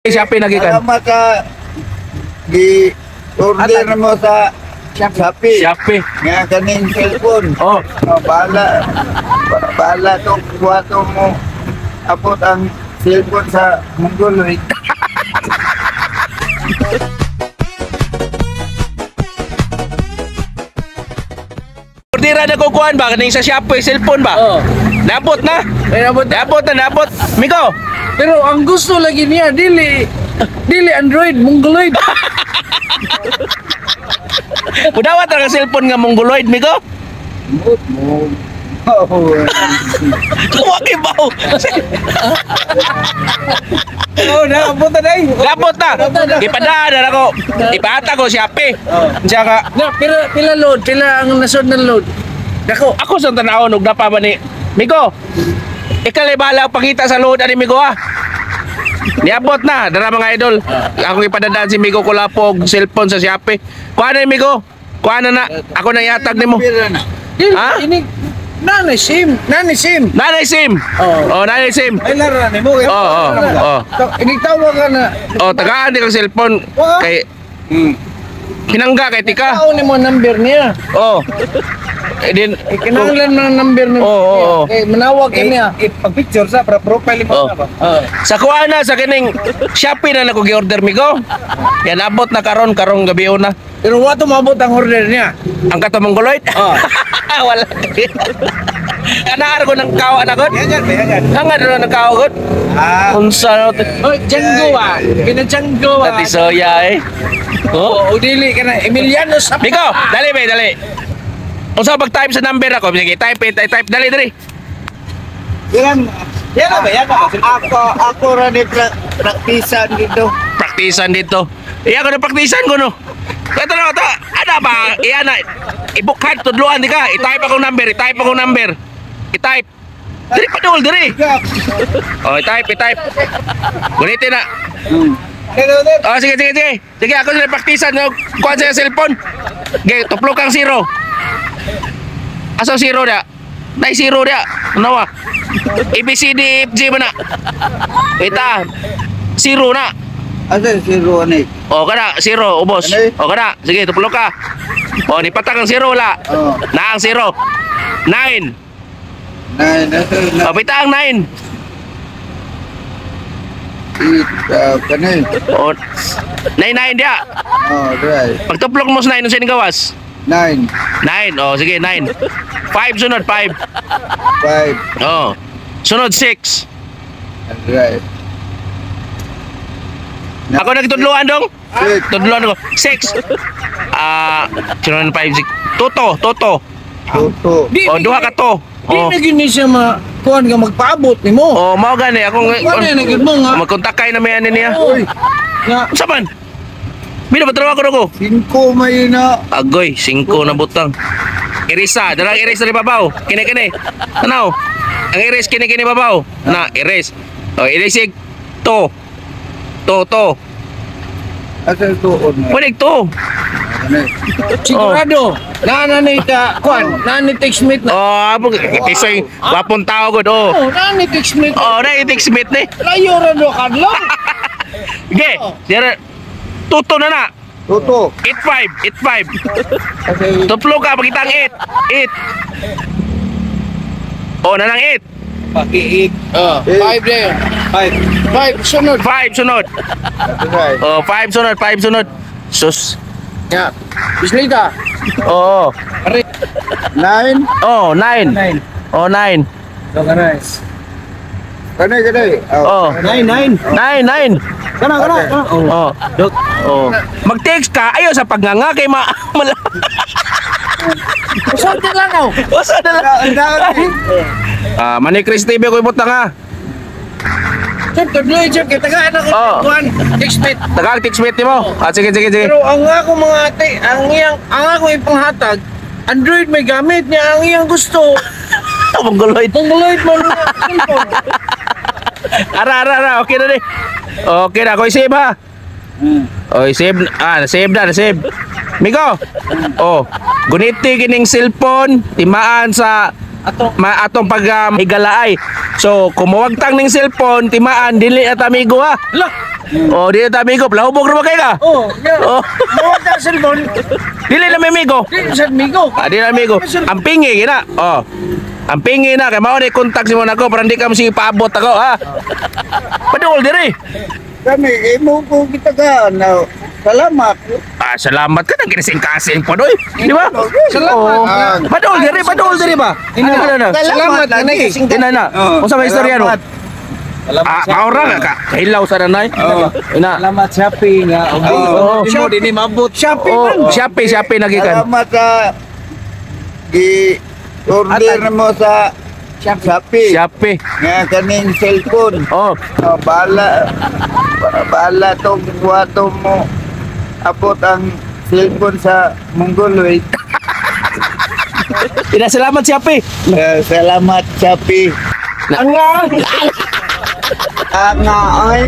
Shopee nagikan. Salamat sa gi order mo sa Shopee. Shopee. Nga kaning cellphone. Oh, Oh, bahala. Bahala tong buhato mo. Abot ang cellphone sa Mongoloid. Ordera na ko kuan ba kaning sa Shopee cellphone ba? Oh. Nabot na. Ay, nabot na. Nabot na, nabot. Miko, Pero ang gusto lagi niya dili dili Android, Mongoloid. Mudawat ra ka cellphone nga Mongoloid, Miko. Mut mo. Oh. Wa kay baw. Oh, naabot na day. Nabot na. Ipadaan na ako. Ipaata ko Shopee. Siya nga Na, pila pila load, pila ang nasod ng load. Dako, ako sa tanawon og napa ba ni Miko. Ikaw bahala ang pangita sa load ani Miko ah. Niabot na, dara mga idol. Ako ipadadaan si Miko Kulapog cellphone sa Shopee. Kuha na Miko. Kuha na na. Ako na ihatag nimo. Pira na. Dili Ha? ini nanay SIM, nanay SIM. Nanay SIM. Oh. Oh, nanay SIM. Ay lara nimo. Oh. Inigtawag ka na. Oh, tagaan di kang cellphone kay pinangga kay tika. Tao nimo number niya. Oh. Eh, din Eh, kinahanglan man ang number niya. Oo. Kay manawag ka niya. Pag picture sa para profile Oh. mo na ba? Oh. Sa kuha na sa kining Shopee na nako gi-order Miko. Yan abot na karon karong gabi na. Pero wa tumabot ang order niya. Ang kato Mongoloid? Oh. Wala. Anaar ko ng kawa na god. Yangan ba yangan? Hangad na ng kawa god. Ah. Unsa no? Oh, Django ah. Kina Django ah. Tati soya eh. Oh. Oh, dili ka na Emiliano sa Miko, dali be, dali. Unsa pag-type sa number ako? Sige, type it, type, dali dali. Yan yan ba yan ba? Ako ako ra ni praktisan dito. Praktisan dito. Iya ko na praktisan ko no. Ito na ito. Ano ba? Iya na. Ibukhan tudluan di ka. I-type akong number, i-type akong number. I-type. Diri pa dul, diri. Oh, i-type, i-type. Gunitin na. Oh, sige, sige, sige. Sige, ako sila praktisan. No? Kuha sa cellphone. Sige, tuplok ang zero. Asa zero da? Nay zero da. Ano wa? A, B, C, D, E, F, G ba na? Wait ah. Zero na. Asa zero ni? O kana, zero, ubos. Ano eh? O kana, sige, tuplok ka. O, nipatag ang zero, wala. Oh. Na ang zero. Nine. Nine asa na O, pita ang nine. eight kani. O, nine, nine dia. Oh, right. Pagtuplok mo sa nine, unsa ning gawas? Nine, Nine. O, sige, nine. Five sunod, five. five, O. Sunod, six. right. Ako nagtudluan dong. Six, Tudluan ko. Six. Ah, sunod five, six. Toto, toto. two, Di, O, duha ka to. Di O, na gyud ni siya ma kuan nga magpaabot nimo. o mao gani akong Kuan na gyud mo nga. Magkontak kay na may ani niya. Oy. Nga Unsa man? Mira ba trabaho ko? Cinco may na. Agoy, singko na butang. Erisa, dalang erase ni babaw. Kini kini. Tanaw. Ang erase kini kini babaw. Na, erase. O, erase to. To to. Asa tuon na. Pwede to. Kani. sigurado na na ni ka kuan, na ni text mate na. Oh, abo tisoy wapon tao gud oh. Oh, na ni text mate. Oh, na itik smith ni. Layo ra do kadlong. Ge, sira tuto na na. Tuto. 85, 85. Asa Tuplo ka pakita ang 8. 8. Oh, nanang 8. Paki-eight. Oh, five there. Five. Five sunod. 5 sunod. Right. Oh, 5 sunod, 5 sunod. Sus. Ya. Bislita. Oo. Nine. Oh, 9. Nine. Oh, 9. So nice. Kani kani. Oh. Nine, nine. 9, 9. Kana kana. Oh. Oh. Mag-text ka ayo sa pagnganga kay ma mala. Usa na lang oh. Usa na lang. Ah, Manny Chris TV ko ibutang ha. Sir, tudloy sir kay tagaan ako Oh. kuan text mate. Tagal text mate nimo. Ah, sige sige sige. Pero ang ako mga ate, ang iyang ang ako ipanghatag, Android may gamit niya ang iyang gusto. Mongoloid. Mongoloid man nga cellphone. Ara ara ara, okay na ni. Okay na, ko i-save ha. Oh, i-save. Ah, na-save na, na-save. Miko. Oh, guniti kining cellphone timaan sa Ato ma atong pag higalaay. So, kumuwagtang ning cellphone, timaan dili at amigo ha. lah. Oh, di na ta amigo, lahubog ra ba kay ka? Oh, yeah. Oh, Mawag ka cellphone. dili na may amigo. Di sa amigo. Ah, di na amigo. Ang pingi gina. Oh. Ang pingi na kay mao ni contact si mo nako para hindi ka mo sige paabot ako ha. Padul diri. Kami, imo ko kita ka. Na, salamat. Ah, salamat ka nang ginising-kasing pa doy. Di ba? Salamat. Oh. Ah. Padul diri ba? Ano ka na? Salamat lagi. nanay kasing Ina na. Oh, Unsa may istorya no? salamat. Ah, maura ka ka. Kahilaw sa nanay. Oo. Ina. Salamat Shopee nga. Oo. Di mo dinhi mabot. Shopee Oh, man. Shopee, Shopee nagikan. Salamat sa gi order mo sa Shopee. Shopee. Nga kaning cellphone. Oh, Oh, bahala bahala tong buhato mo abot ang cellphone sa Mongoloid. ina salamat Shopee. Eh, salamat, Shopee. Ang nga. Ang nga ay.